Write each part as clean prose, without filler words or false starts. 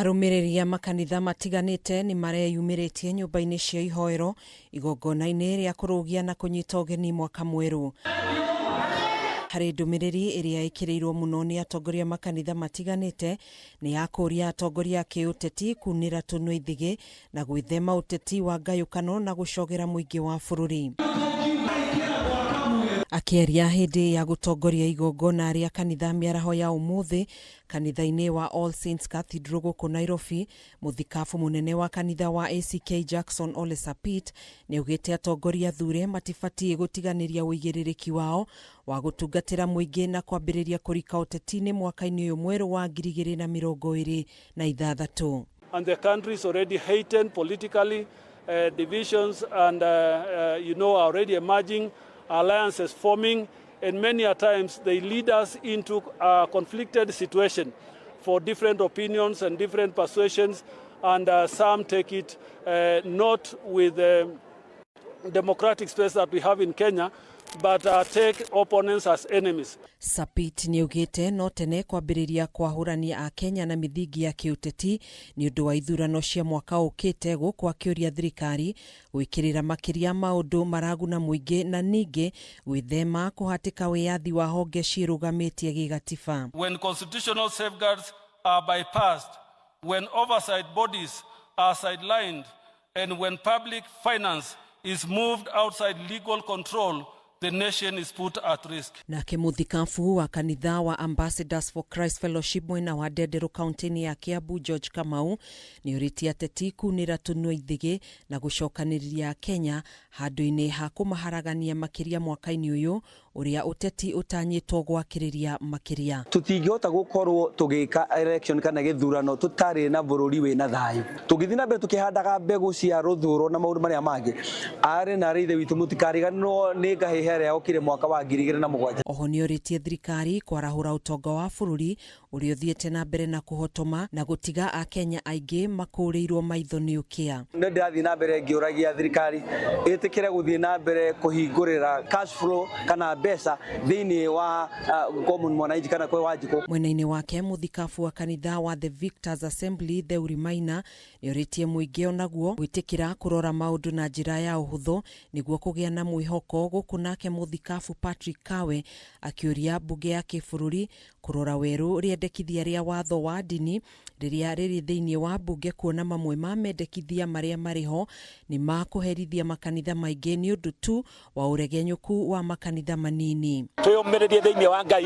Arũmĩrĩri a makanitha matiganĩte nĩ mareyumĩrĩtie nyũmba-inĩ cia ihoero igongona-inĩ rĩa kũrũgia na kũnyita ũgeni mwaka mwerũ. Harĩ ndũmĩrĩri ĩrĩa ĩkĩrĩirwo mũno nĩ atongoria makanitha matiganĩte nĩ ya kũria atongoria a kĩũteti kunĩra tũnua ithĩgĩ na gwĩthema ũteti wa ngayũkano na gũcogera mũingĩ wa bũrũri. Akĩaria hĩndĩ ya gũtongoria igongona rĩa kanitha mĩaraho ya ũmũthĩ kanitha-inĩ wa All Saints Cathedral gũkũ Nairobi, mũthikabu mũnene wa kanitha wa ACK Jackson Ole Sapit nĩaugĩte atongoria athure matibatiĩ gũtiganĩria ũigĩrĩrĩki wao wa gũtungatĩra mũingĩ na kwambĩrĩria kũrika ũteti-inĩ mwaka-inĩ ũyũ mwerũ wa 2026. And the country is already heightened politically, divisions and are already emerging, alliances forming, and many a times they lead us into a conflicted situation for different opinions and different persuasions, and some take it not with the democratic space that we have in Kenya, but take opponents as enemies. Sapit nĩaugĩte no tene kwambĩrĩria kwahũrania a Kenya na mĩthingi ya kĩũteti nĩ ũndũ wa ithurano cia mwaka ũkĩte, gũkũ akĩũria thirikari gwĩkĩrĩra makĩria maũndũ maraguna mũingĩ na ningĩ gwĩthema kũhatĩka wĩyathi wa honge ciĩrũgamĩtie gĩgatiba. When constitutional safeguards are bypassed, when oversight bodies are sidelined, and when public finance is moved outside legal control, the nation is put at risk. Nake mũthikabu wa kanitha wa Ambassadors for Christ Fellowship mwena wa Ndenderũ kaunti-inĩ ya Kiambu George Kamau nĩ ũrĩtie ateti kunĩra tũnua ithĩgĩ na gũcokanĩrĩria Kenya handũ-inĩ ha kũmaharagania makĩria mwaka-inĩ ũyũ ũrĩa ũteti ũtanyĩtwo gwakĩrĩria makĩria. Tũtingĩhota gũkorwo tũgĩka election kana gĩthurano tũtarĩ na bũrũri wĩna thayũ. Tũngĩthiĩ na mbere tũkĩhandaga mbegũ cia rũthũro na maũndũ marĩa mangĩ, arĩ na arĩ ithe witũ, mũtikariganĩrwo nĩ ngahĩha ĩrĩa yokire mwaka wa 2007. Oho nĩorĩtie thirikari kwarahũra ũtonga wa bũrũri ũrĩa ũthiĩte na mbere na kũhotoma na gũtiga akenya aingĩ makũrĩirwo maitho nĩ ũkĩa. Nĩ ndĩrathiĩ na mbere ngĩũragia thirikari ĩtĩkĩre gũthiĩ na mbere kũhingũrĩra cash flow kana mbeca thĩinĩ wa common mwananchi kana kwĩ Wanjikũ. Mwena-inĩ wake, mũthikabu wa kanitha wa The Victors Assembly Theuri Maina nĩorĩtie mũingĩ onaguo gwĩtĩkĩra kũrora maũndũ na njĩra ya ũhũthũ nĩguo kũgĩa na mwĩhoko, gũkũ nake mũthikabu Patrick Kawe akĩũria mbunge ya kĩbũrũri kũrora werũ rĩendekithia rĩa watho wa ndini rĩrĩa rĩrĩ thĩinĩ wa mbunge, kuona mamwe ma mendekithia marĩa marĩ ho nĩ ma kũherithia makanitha maingĩ nĩ ũndũ tu wa ũregenyũku wa makanitha manini. Twĩyũmĩrĩrie thĩinĩ wa Ngai,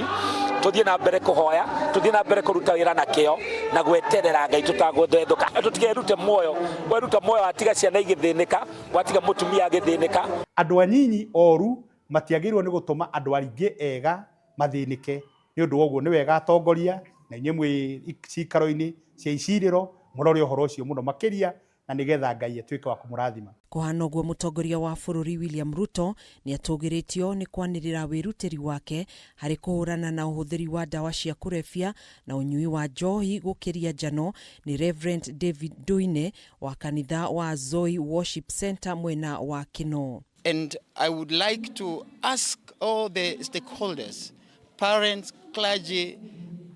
tũthiĩ na mbere kũhoya, tũthiĩ na mbere kũruta wĩra na kĩo na gweterera Ngai tũtagũthethũka. Tũtikerute muoyo, weruta muoyo watiga ciana igĩthĩnĩka, watiga mũtumia agĩthĩnĩka. Andũ anyinyi oru matiagĩrĩirwo nĩ gũtũma andũ aingĩ ega mathĩnĩke. Nĩ ũndũ wa ũguo, nĩ wega atongoria na inyuĩ mwĩ cikaro-inĩ cia icirĩro mũrore ũhoro ũcio mũno makĩria, na nĩgetha Ngai atuĩke wa kũmũrathima. Kũhana ũguo, mũtongoria wa bũrũri William Ruto nĩ atũgĩrĩtio nĩ kwanĩrĩra wĩrutĩri wake harĩ kũhũrana na ũhũthĩri wa ndawa cia kũrebia na ũnyui wa njohi gũkĩria njano nĩ Reverend David Duine wa kanitha wa Zoe Worship Center mwena wa Kinoo. And I would like to ask all the stakeholders, parents, clergy,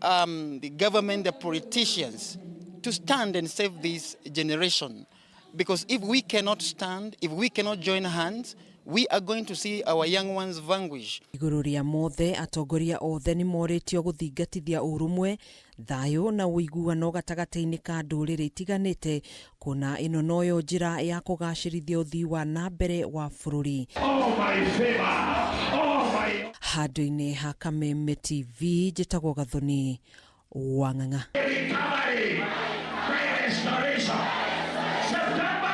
the government, the politicians, to stand and save this generation. Because if we cannot stand, if we cannot join hands, we are going to see our young ones vanquish. Igũrũ rĩa mothe, atongoria othe nĩ morĩtio gũthingatithia ũrũmwe, thayũ na ũiguano gatagatĩ-inĩ ka ndũrĩrĩ itiganĩte, kuona ĩno noyo njĩra ya kũgacĩrithia ũthii wa na mbere wa bũrũri. Handũ-inĩ ha Kameme TV, njĩtagwo Gathoni Wang'ang'a. Recovery, restoration. September.